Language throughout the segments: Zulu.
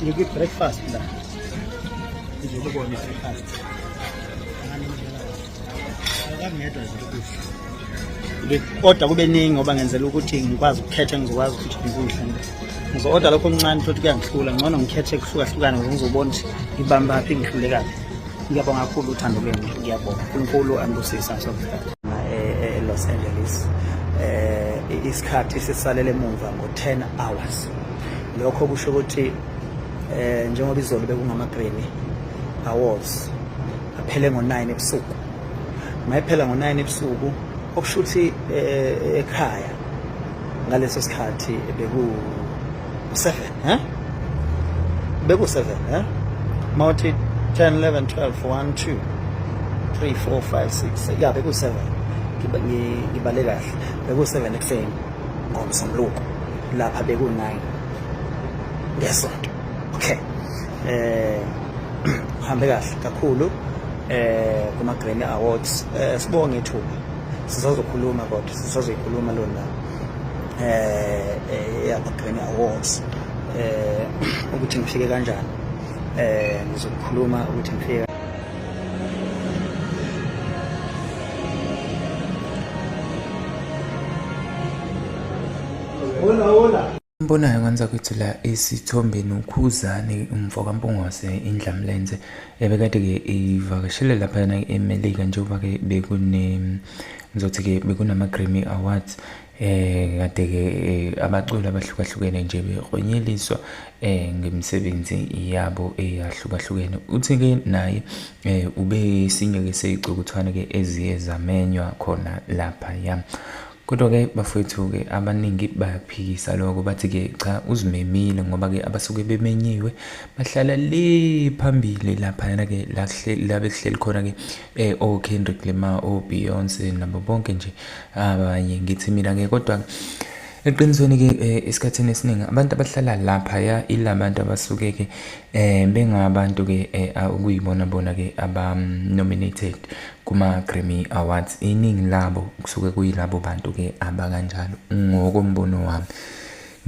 Ngikwi-breakfast la, ngizokubona i-breakfast. Akangedwa nje ukudla, kodwa kube ningi ngoba ngenzela ukuthi ngikwazi ukukhetha, ngizokwazi ukuthi ngikudla. Ngizo-oda lokho okuncane futhi kuyangihlula, ngcono ngikhethe kuhlukahlukana ukuze ngizobona ukuthi ngibambaphi, ngihlulekaphi. Ngiyabonga kakhulu uthando lwenu, ngiyabonga. uNkulunkulu anibusise ngisonke e-Los Angeles. Isikhathi sisalele emuva ngo-10 hours. Lokho kusho ukuthi njengoba izolo bekungama-Grammy Awards aphele ngo-9 ebusuku, mayiphela ngo-9 ebusuku, okusho ukuthi ekhaya ngaleso sikhathi beku 7, beku 7, mawuthi 10, 11, 12, 1, 2, 3, 4, 5, 6, ya, beku 7. Ngibale kahle, beku 7 ekuseni ngomsombuluko, lapha beku 9 ngesonto. Okay, uhambe kahle kakhulu kuma Grammy Awards. Sibonge ithuba, sisazokhuluma, kodwa sisazoyikhuluma lona yama Grammy Awards, ukuthi ngifike kanjani. Ngizokhuluma ukuthi ngifike. Hola, hola. Mbonayo kwanza kwethu la esithombeni uKhuzani umfo kaMpungose iNdlamlenze ebekade-ke ivakashele laphayana eMelika njengoba-ke bekune ngizothi-ke bekunama-Grammy Awards kade-ke abaculi abahlukahlukene nje beklonyeliswa ngemisebenzi yabo eyahlukahlukene. Uthi-ke naye ubesinye-ke sey'cukuthwane-ke eziye zamenywa khona laphaya. Kodwa-ke bafowethu-ke abaningi bayaphikisa lokho, bathi-ke cha, uzimemile ngoba-ke abasuke bemenyiwe bahlala le phambili laphayana-ke la la bekuhleli khona-ke o-Kendrick Lamar, o-Beyonce nabo bonke nje abanye. Ngithi mina-ke kodwa eqinisweni-ke esikhathini esiningi abantu abahlala laphaya ilabantu abasuke-ke bengabantu-ke okuyibona bona-ke aba-nominated kuma-Grammy Awards. Iningi labo kusuke kuyilabo bantu-ke abakanjalo ngokombono wami.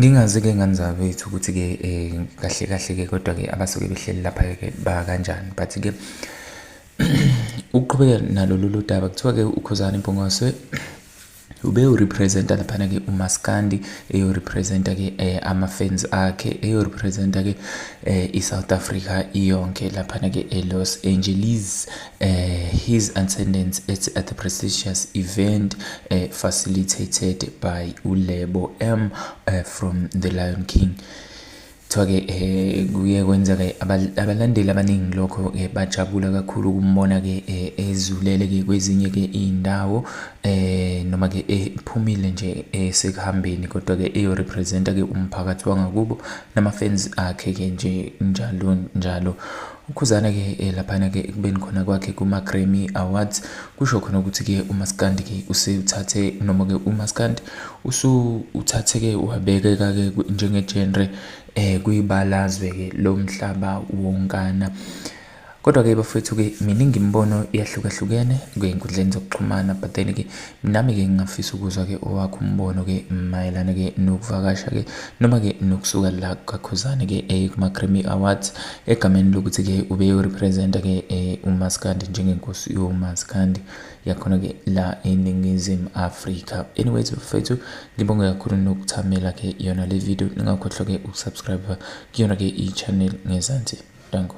Ngingazi-ke ngane zakwethu ukuthi-ke kahle kahle-ke kodwa-ke abasuke behleli lapha-ke bakanjani, but-ke ukuqhubeka nalo lolu daba kuthiwa-ke uKhuzani Mpungose ubeyorepresenta laphana-ke umaskandi, eyorepresenta-ke ama-fans akhe, eyorepresenta-ke i-South Africa iyonke laphana-ke e-Los Angeles. His attendance at the prestigious event facilitated by uLebo M from The Lion King. Kuthiwa-ke kuye kwenzeka abalandeli abaningi lokho-ke bajabula kakhulu ukumbona-ke ezulele-ke kwezinye-ke iy'ndawo noma-ke ephumile nje esekuhambeni kodwa-ke eyo-represent-a-ke umphakathi wangakubo nama-fans akhe-ke nje njalo njalo. UKhuzana-ke laphana-ke ekubeni khona kwakhe kuma-Grammy Awards kusho khona ukuthi-ke umaskandi-ke usewuthathe noma-ke umaskandi Usuwuthathe-ke wabekeka-ke njenge-genre kwibalazwe-ke lomhlaba wonkana. Kodwa-ke bafowethu-ke miningi imibono eyahlukahlukene ey'nkundleni zokuxhumana, but then-ke nami-ke ngingafisa ukuzwa-ke owakho umbono-ke mayelana-ke nokuvakasha-ke noma-ke nokusuka la kaKhuzani-ke eye kuma-Grammy Awards egameni lokuthi-ke ubeyo-represent-a-ke umaskandi njengenkosi yomaskandi yakhona-ke la eNingizimu Afrika. Anyways bafethu, ngibonge kakhulu nokuthamela ke yona le video, ningakhohlwa ke ukusubscribe kuyona ke i-channel ngezansi. Danko.